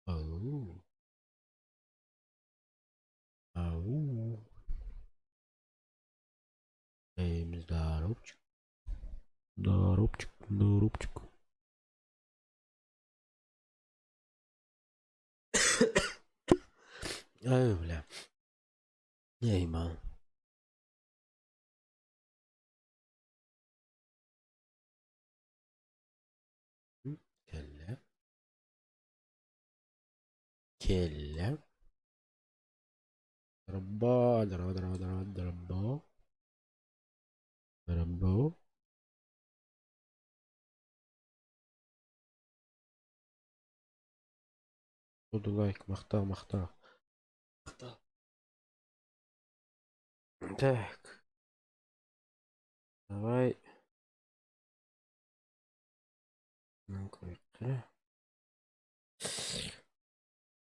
Ау. Ау. Эм, здоровчик. Здоровчик, здоровчик. Ай, бля. Я ебал. Кэллэ. Кэллэ. Дорбо, дорбо, дорбо, дорбо, дорбо. Дорбо. Буду лайк, махтал, махтал. Махтал. Так. Давай. Ну-ка,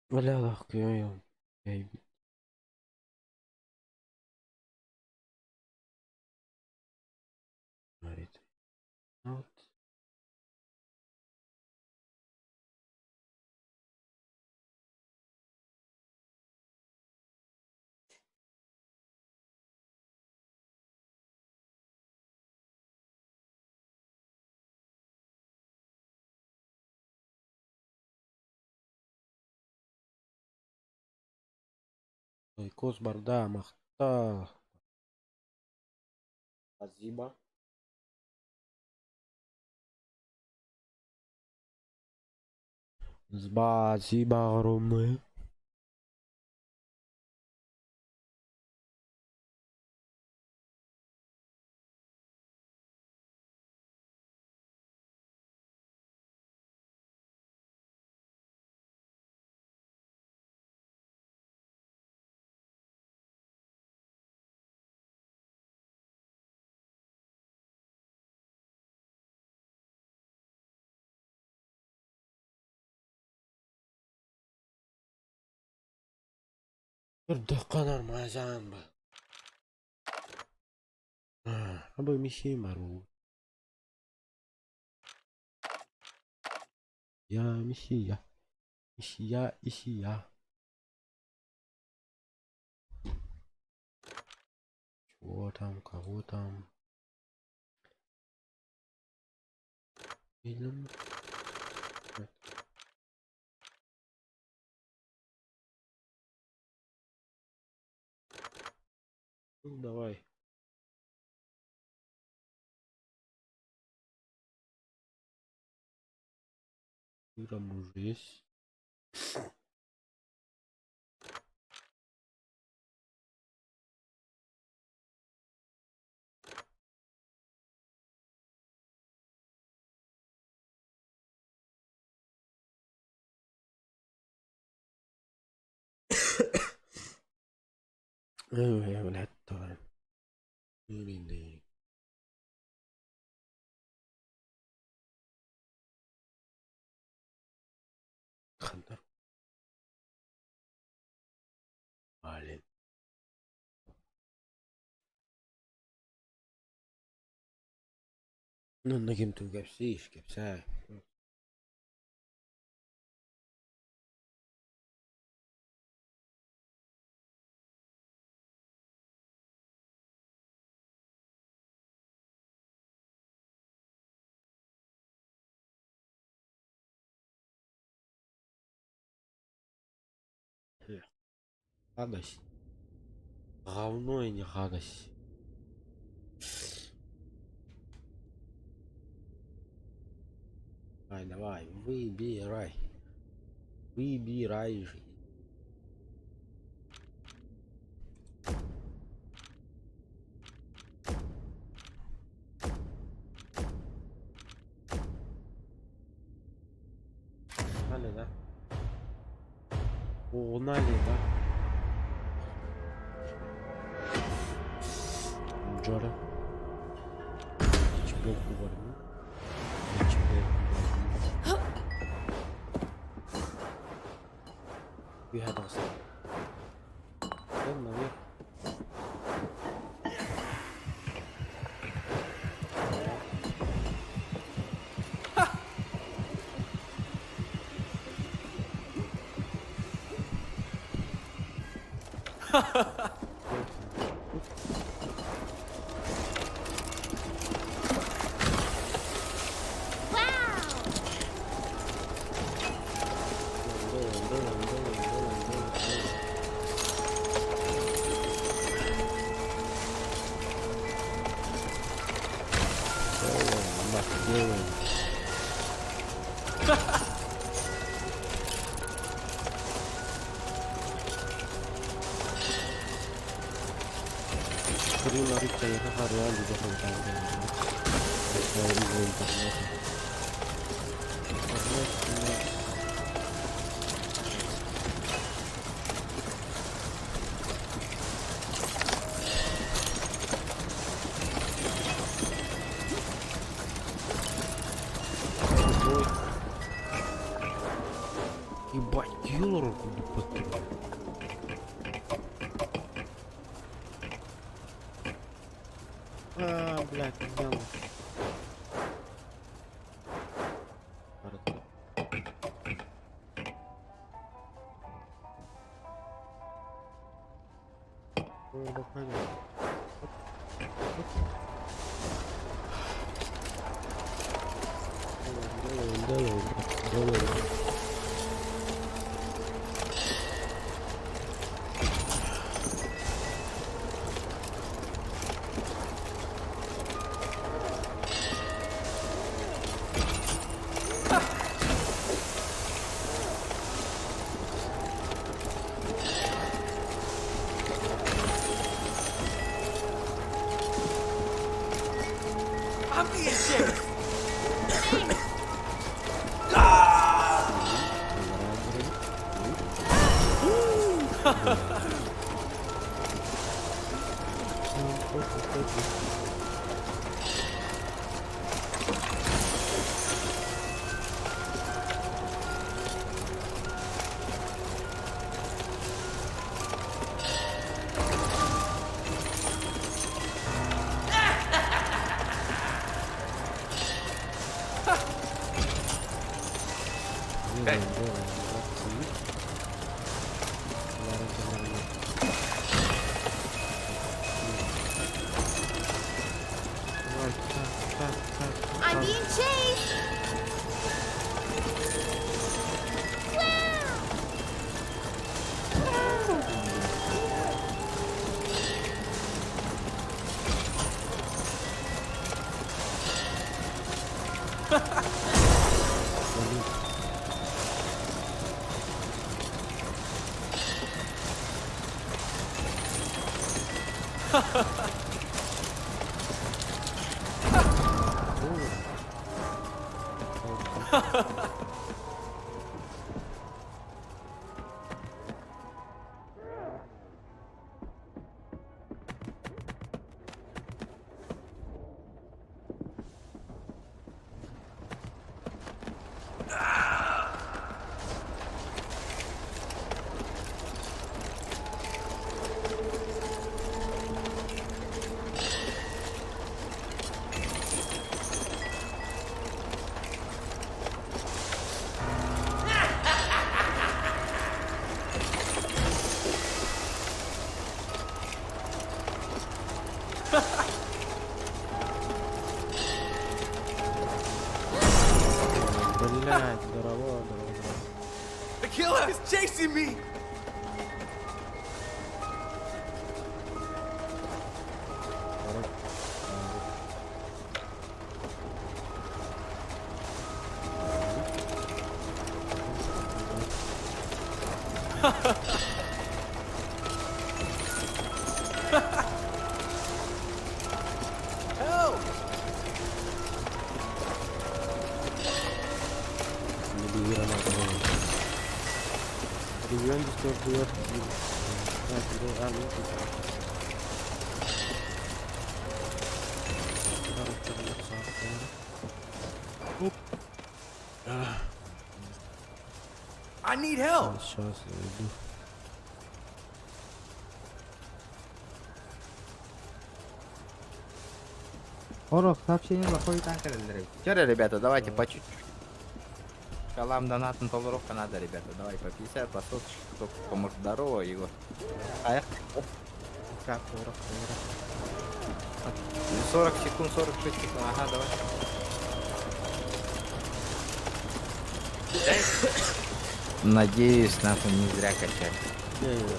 Бля, кыайым. Говорит. Вот. Лайкос барда, махта. Спасибо. Спасибо огромное. Көрдөххө нормально ба. Абы миссия бару. Я миссия. Миссия, исия. Чего там, кого там? Фильм. Ну, давай. Там уже есть. Ой, блядь, давай. Хантер. Блин. Ну, на кем ты кэпсииш, кэпсээ. Гадость. Говно и не гадость. Давай, давай, выбирай. Выбирай же. Погнали, да? Погнали, да? Джора. Чеберку возьму. Чеберку возьму. Үөһэ тахсан. Наверх. Делаем, нахуй, делаем. Ебать, киллер куда А, блядь, меня. Делаем, делаем, делаем. I'm being chased. Делаем, делаем, молодцы. Давай, так, так, так, I'm так. being chased! Вали. О. Блядь, здорово, здорово, здорово. The killer is chasing me. Здорово. Help! Регион 102 I need help. Сейчас я иду. Хорох, сообщение заходит. Чё, ребята, давайте по чуть-чуть. Шкалам донатын толоруохха надо, ребята. Давай по 50, по соточке, кто поможет. Здорово, Егор. А Как 40 40 секунд, 46 секунд. Ага, давай. Надеюсь, нахуй не зря качали. Не-не-не.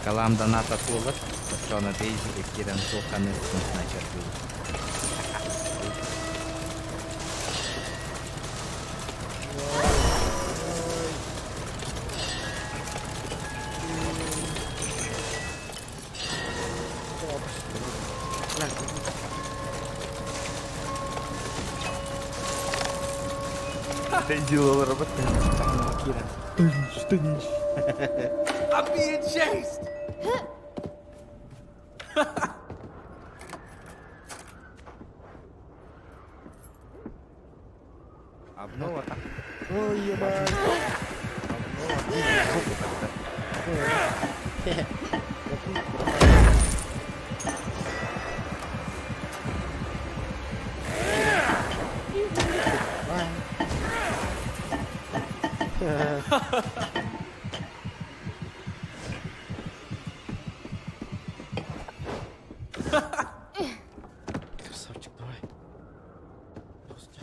Шкалам доната туолар. Оччоҕуна бейзигэ киирэн туохханы начардыыбыт. Делал работу. I'm being chased. Обнова так. Ой, ебать. Обнова. Жопу тогда. Красавчик, давай. Просто.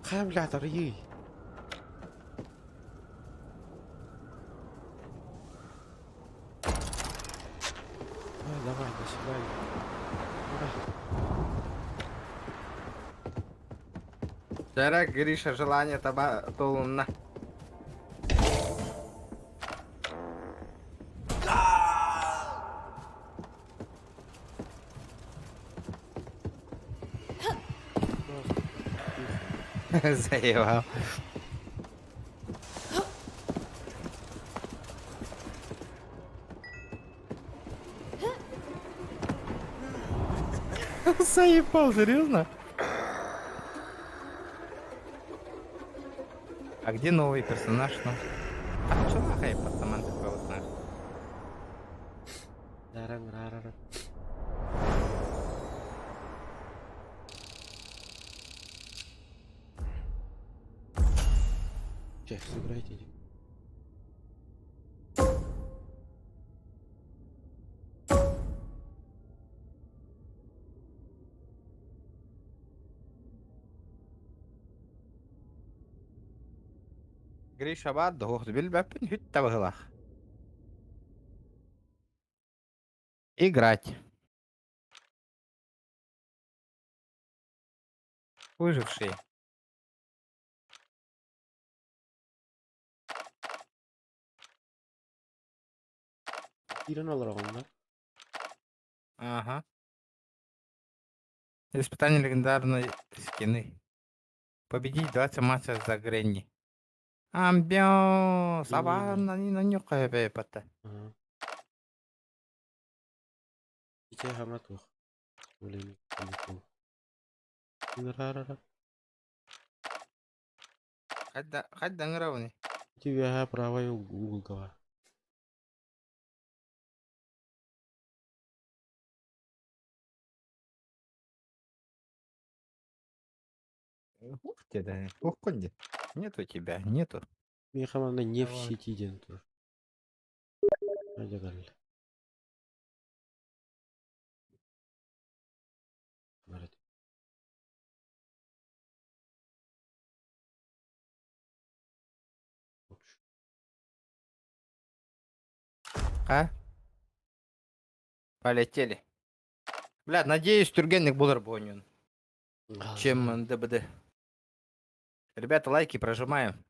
Хай, блядь, арый. Давай, давай, до свидания. Давай. Вчера Гриша желание таба толунна. Просто тихо. Заебал. Заебал, серьезно? А где новый персонаж, ну? А что нахай пацан такой вот нахуй? Даран-рарара. Че, сыграйте. иди. Гриша баар да билбэппин бүттэ быһыылаах. Играть. Выживший. Киирэн олороҕун да? Ага. Испытание легендарной скины. Победить 20 матчей за Гренни. Амбио, сабан на нюхай бэпэта. Ага. Ити хаҥа туох. Блин, каникул. Рарара. Хайда хайда ҥыравыный. Ити үөһэ правай уголга баар. Ух ты, да. Ух, конди. Нету тебя, нету. Миэхэ манна не в Давай. сети диэн турар. Дьэ кэллэ. Барыт. А? Полетели. Бля, надеюсь, түргэнник буолар буолуо, чем ДБД. Ребята, лайки прожимаем.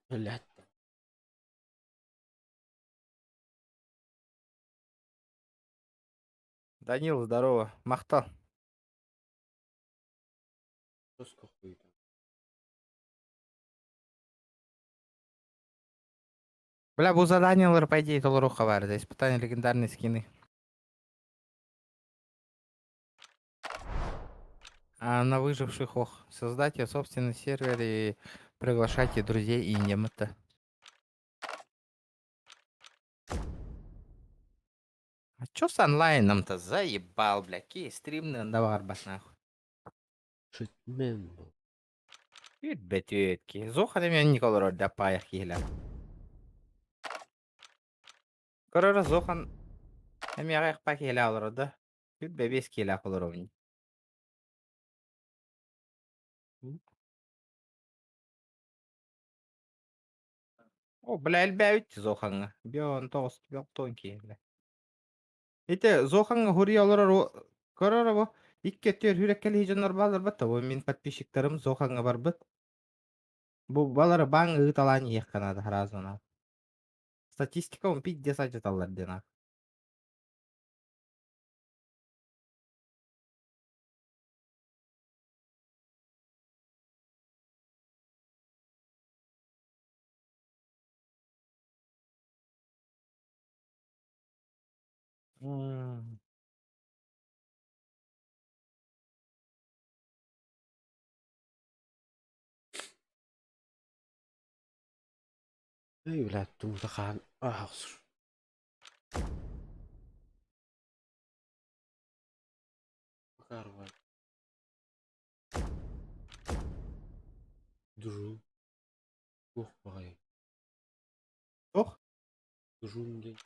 Блядь. Данил, здорово. Махтал. Жестко хуй там. Бля, бу задание по идее толоруохха баар, за испытание легендарной скины. А на выживших ох, создайте собственный сервер и приглашайте друзей и немета. А чё с онлайном-то? Заебал, бля, какие стримны бат нахуй. Шитмен был. Бөтүөтки. Зохан эмиэ Николор да паях киһилэр. Көрөр Зохан эмиэ аҕыйах па киһилээх олорор да. 25 киһилээх олоробун. О, бля, элбээбит Зохаҥҥа. Бион тоҕус, бион киһи, бля. Ити Зохаҥҥа хуруйа олорор көрөр бу икки өттүгэр хүреккэлиһи дьоннор бааллар батта бу мин подписчиктарым Зохаҥҥа барбыт. Бу балары баан ыыталаан иһиэххэ наада сразу Статистика он пиздец алдьаталлар диэн М. Эй, блядь, туута хаан аахсыр. Макарова. Дружу. Туох баҕайы. Туох? Дружун диэн.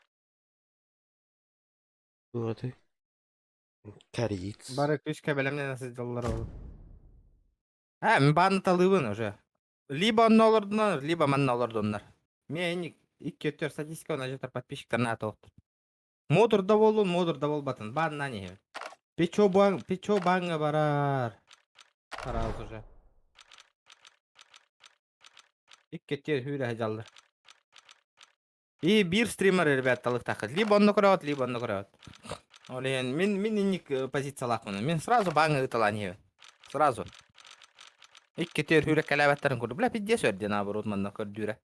Туох этэй? Кореец. Бары күүскэ бэлэмнэнэ сылдьаллар ол. А, мин бааны талыыбын уже. Либо онно олордунар, либо манна олордуннар. Мен икки өттүгэр статистика онно подписчиктарына атоохтур. Модур да буоллун, модур да буолбатын. Бааннаан иһэбин. Печо баан, печо бааҥҥа барар. Сразу же. Икки өттүгэр хүүрэ сылдьаллар. И биир стример, ребят, талыктааххыт. Либо онно көрөҕүт, либо онно көрөҕүт. Ол иһин мин мин инник позициялаахпын. Мин сразу бааҥҥа ыыталаан иһэбин. Сразу. Икки түөр хүүрэккэлээбэттэрин курдук. Бля, пиздец өр диэн наоборот манна көрдүүрэ.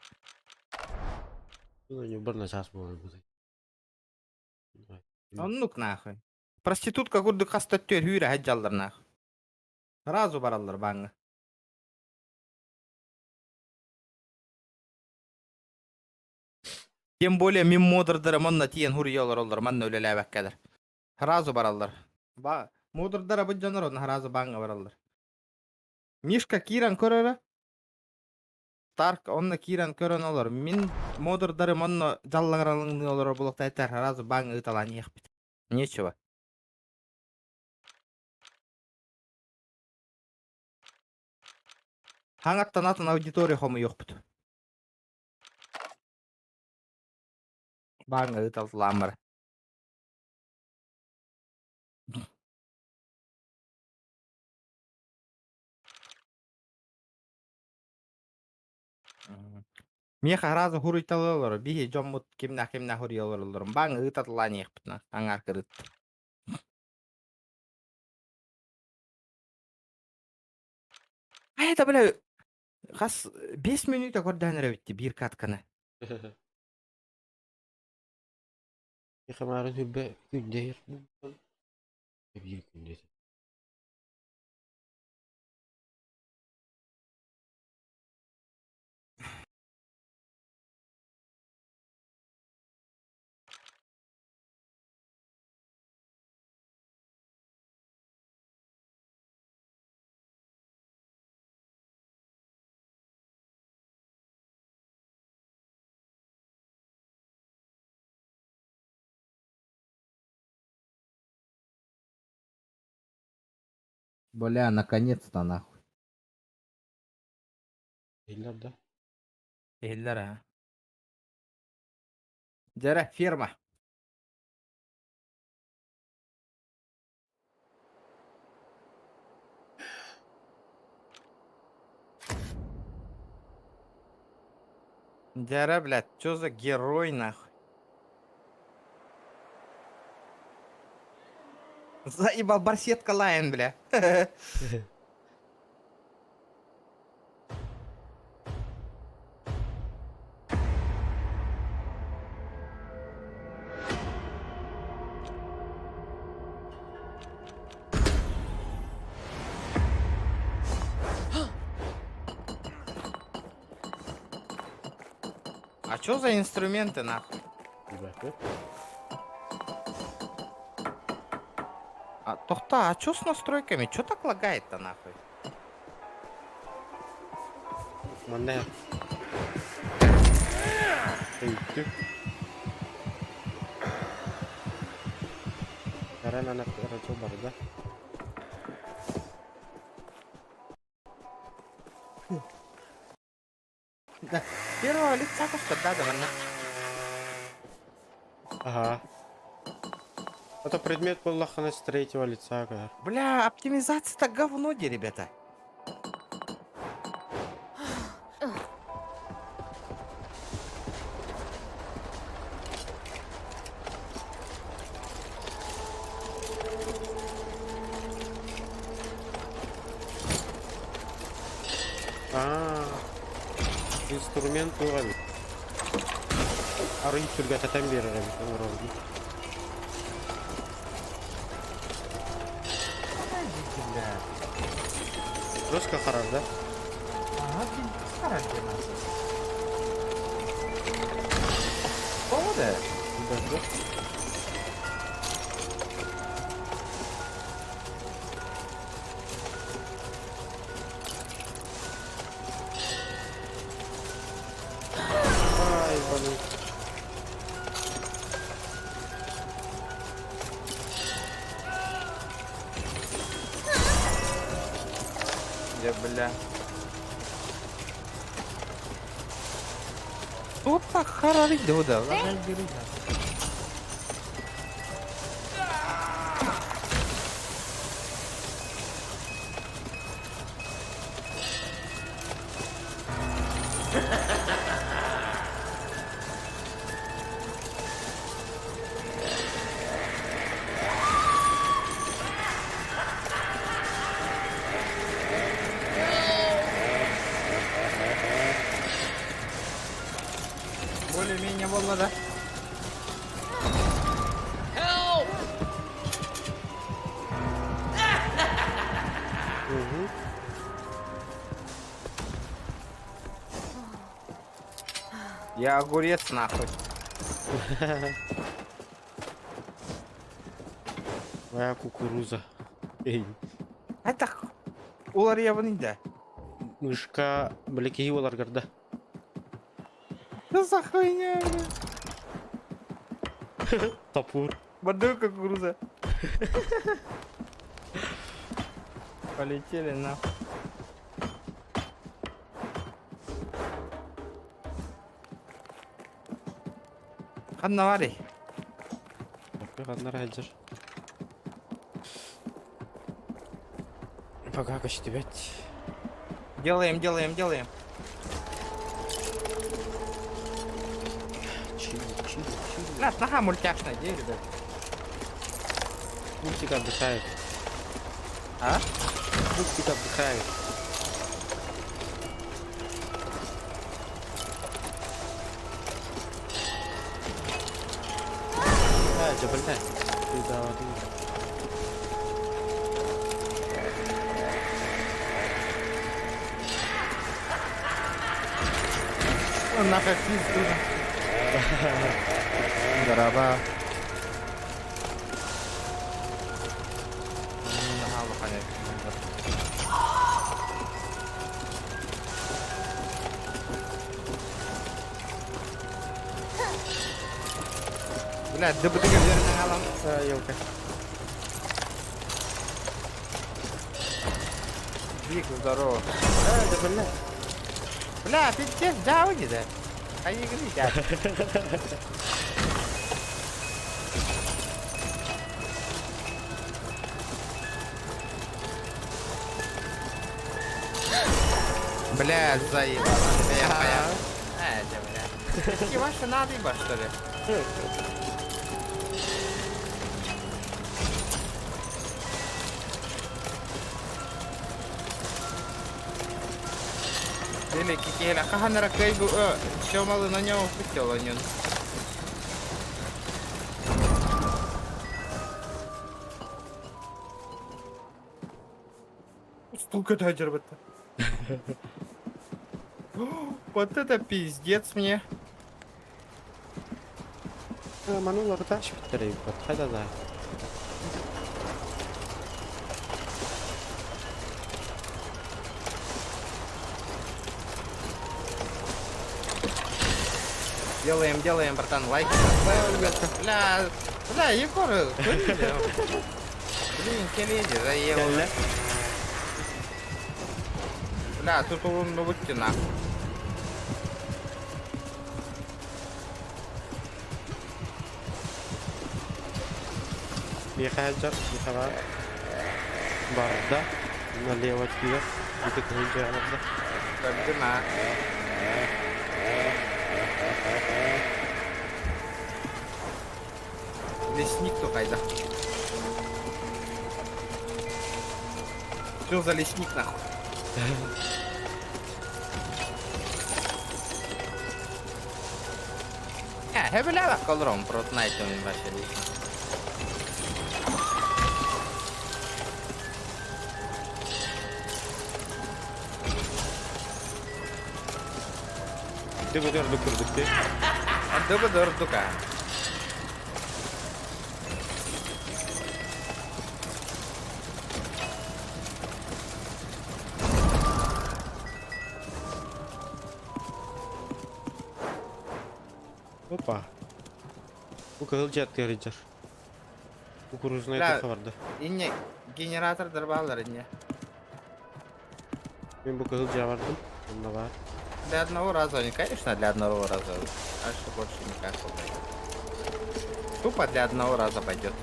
Ну, бар начаас буолар бытай. Оннук нахуй. Проститутка курдук хаста түөр хүүрэ сылдьаллар нахуй. Сразу бараллар бааҥҥа. Тем более мин модердарым онно тиийэн хуруйа олороллор, манна үлэлээбэккэлэр. Сразу бараллар. Ба модердара бу дьоннор онно сразу бааҥҥа бараллар. Мишка киирэн көрөрө. Старк онно киирэн көрөн олор. Мин модердарым онно дьаллаҥыралыҥныы олорор буолуохтаахтар сразу бааҥҥа ыыталаан иһиэхпит. Нечего. Хаҥаттан атын аудитория хомуйуохпут. Бааҥҥа ыыталлаан баран. Миэхэ сразу хуруйталыы олорор. Биһи дьоммут кимнээх-кимнээх хуруйа олороллорун бааҥҥа ыыталлаан иһиэхпит аҥаар кырыт. Это, бля, хас 5 мүнүүтэ көрдөөн эрэ бүттэ биир катканы. Хамаарын хүрбэ күндэйэр биир күндэ. Бля, наконец-то нахуй. Иллар да? Иһиллэр а. Дьэрэ, ферма. Дьэрэ, блядь, чё за герой нахуй? Заебал барсетка лайн, бля. чё за инструменты нахуй? Билбэппин. А, тохта, а чё с настройками? Чё так лагает-то нахуй? Манна Өйдүк. Каран ана рачо барда. Да, первого лица костер, да, да, манна. Ага. Это предмет буоллаххына с третьего лица көр. Бля, оптимизация-то говно, де, ребята. Аа, инструмент туох эбит? Арый түргэтэтэн биэрэр эбит оҥорор дии. Подождите, бля. Жестко харар, да? Ага, пиздец, харар нахуй. Тоҕо да? Билбэт. Ай, блин. Я, бля. Опа, харарый да, ладно, бери, нахуй. Более-менее буолла да? Help! Угу. Я огурец нахуй. Моя кукуруза. Эй. Это уларыйабын да. Мышка, били киһи буоларгар да. Что за хуйня, бля? Топор. Бордовая кукуруза. Полетели нахуй. Ханна баарый. Ханна сылдьар. Пока көстүбэт. Делаем, делаем, делаем. Чил, чил, чил. Бля, наха мультяшная, где, ребят? Мультик отдыхает. А? Мультик отдыхает. А, дьэ, бля. Ты да, вот. Ну, нахуй пизду. Дороба. Наһаа улахан эбит. Бля, ДБД верно алам. А, елка. Вик, здорово. А, да, бля. Бля, пиздец, дауни, да? А игры, дядь. Бля, заебала. Я понял. А, это, бля. Такие ваши надо, ебать, что ли? Били кикеля хаһан эрэ кыайбы Сёмалы на него путел онньон. Стука Вот это пиздец мне. Маны уларыта түспүттэр эбит хайда да. Делаем, делаем, братан, лайк. Бля, бля, Егор, блин, келеди, заел. Кэллэ. Бля, тут улуннубут нахуй. Миэхэ сылдьар, миэхэ баар. Барда. Налево өттүгэр. Ити кыһыл дьиэҕэ барда. Көрдүм а. Лесник тухайда. Что за лесник нахуй? Хэбилээбэккэ олоробун Fortnite вообще Дыбы дөрдүк курдук дии. Дыбы дөрдүк аа. Опа. Бу кыһыл дьиэ аттыгар Кукурузнай Бля, туха барда. инне генератордар баалар инне. Мин бу кыһыл дьиэ бардым. Онно баар. Для одного раза они, конечно, для одного раза. А что больше никак Тупо для одного раза пойдет.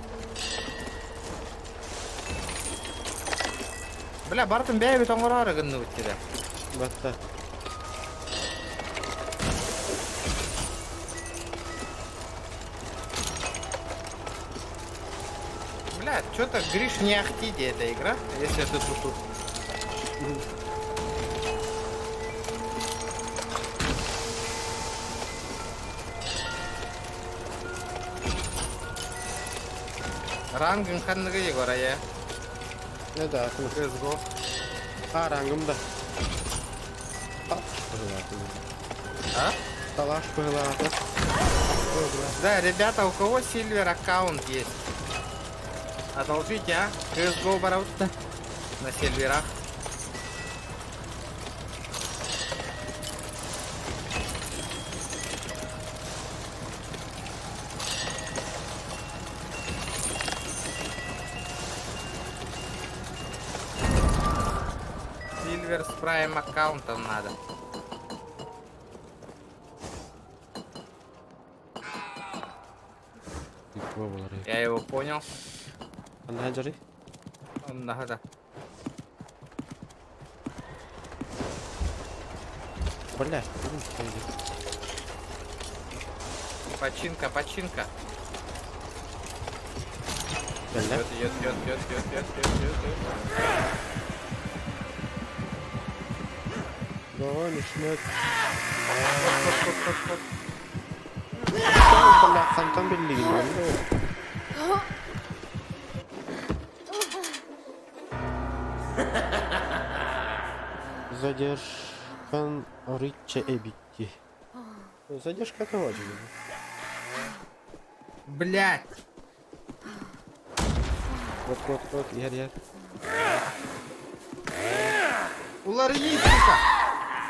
Бля, бартын бэйэбит оҥороору гынныбыт тебя. Батта. Бля, что-то Гриш не ахти эта игра, если это тут. тут. Рангын ханныгы Егор, я. Ну да, CSGO. А, рангым да. Талаш А? Талаш быһыылаата. Да, ребята, у кого Silver аккаунт есть? Одолжите, а? CSGO барабыт на серверах. Silver с Prime аккаунтом надо. Я его понял. Ханна дьары. Он надо. Бля, Починка, починка. Бля. Идет, идет, идет, идет, идет, идет, идет, идет. Гонишь, нет. Ход, ход, ход, Бля, хантан биллигин. Задержкан рыча эбитти. Задержка это очень. Блять. Вот, вот, вот, яр, яр. Уларыйы, сука!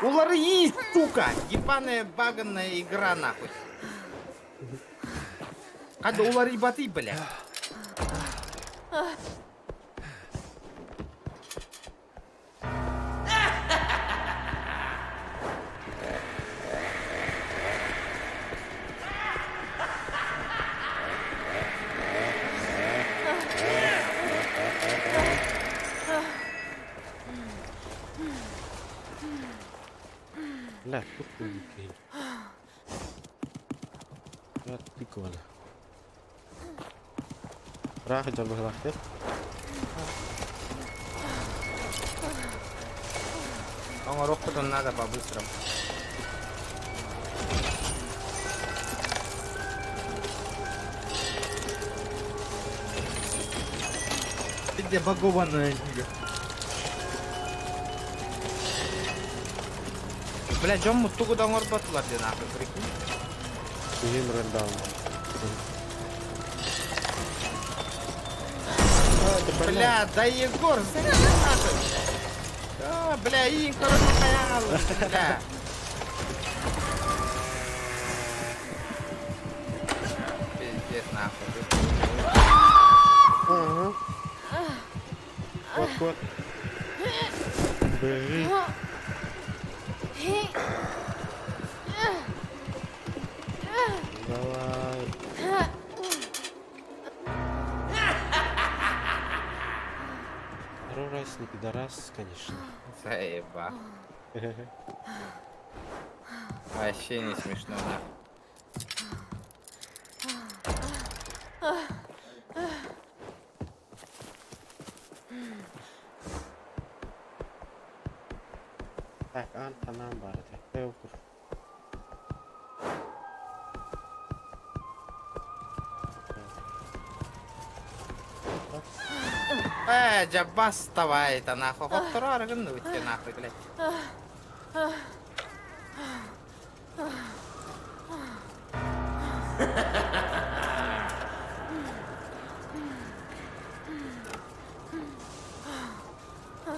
Уларыйы, сука! Ебаная баганная игра, нахуй. Когда уларыйбаты, блядь. Бля, тут хуй Я тыквали. Рах дьарбыһылаахтар. Оҥоруохпутун надо по-быстрому. Где багованная Бля, дьон муттугу да оҥорботулар диэн нахуй, прикинь. Киһим рендаун. А, ты больной. Бля, да Егор, зайди нахуй. А, бля, и короче, бля. Пиздец, нахуй. Ага. Вот, вот. Бежи. Давай. Второй раз не пидорас, конечно. Заеба. Вообще не смешно, нахуй. Так, аан ханан баар этэ. Э, кур. Э, дьабас давай, это нахуй. Хотторо арыгын выйти нахуй, блядь.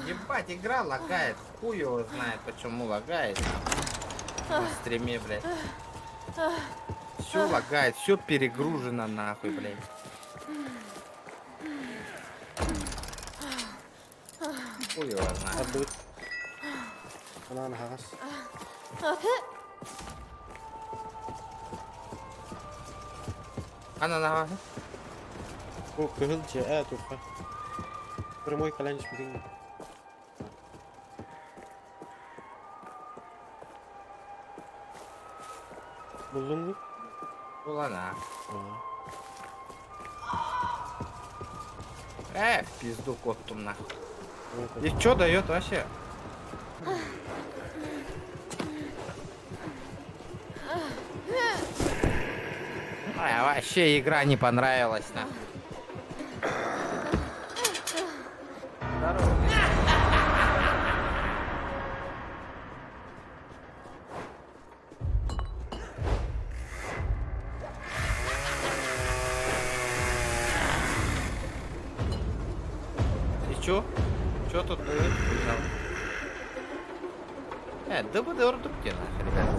Ебать, игра лагает. Хуй его знает, почему лагает. На стриме, блядь. Все лагает, все перегружено нахуй, блядь. Хуй его знает. Ардыбыт. Анаан хаҕас. Ана нахуй. Бу кыһыл дьиэ ээ туха. Прямой кэлэн испитиҥ. Буллуҥ дуу? Булана. Аа. Э, в пизду коттум нахуй. И чё дает вообще? А, вообще игра не понравилась нахуй. Здорово. И чё? Чё тут дают? Да вы нахуй, ребят.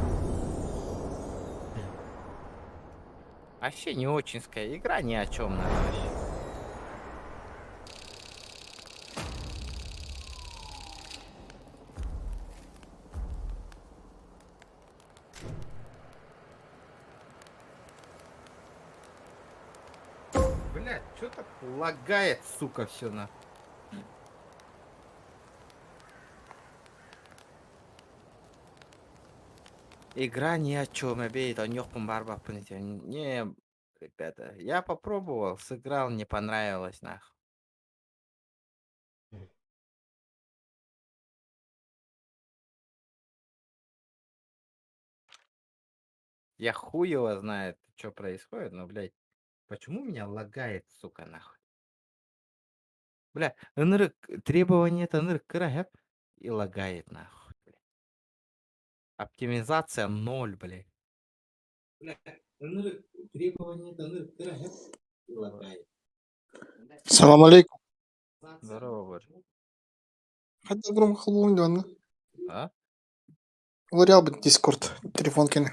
Вообще не очинская игра ни о чем нахуй вообще. Блять, что так лагает, сука, все на. Игра ни о чем, обеет, Не, ребята, я попробовал, сыграл, не понравилось, нахуй. Я хуй его знает, что происходит, но, блядь, почему меня лагает, сука, нахуй? Бля, ынырык, требование это ынырык кыра, и лагает, нахуй, блядь. Оптимизация ноль, блядь. Бля, ынырык, требование это ынырык кыра, и лагает. Салам алейкум. Здорово, Борь. Хата громко холбуун дьонно. А? Уларыйбыт Дискорд телефон кини.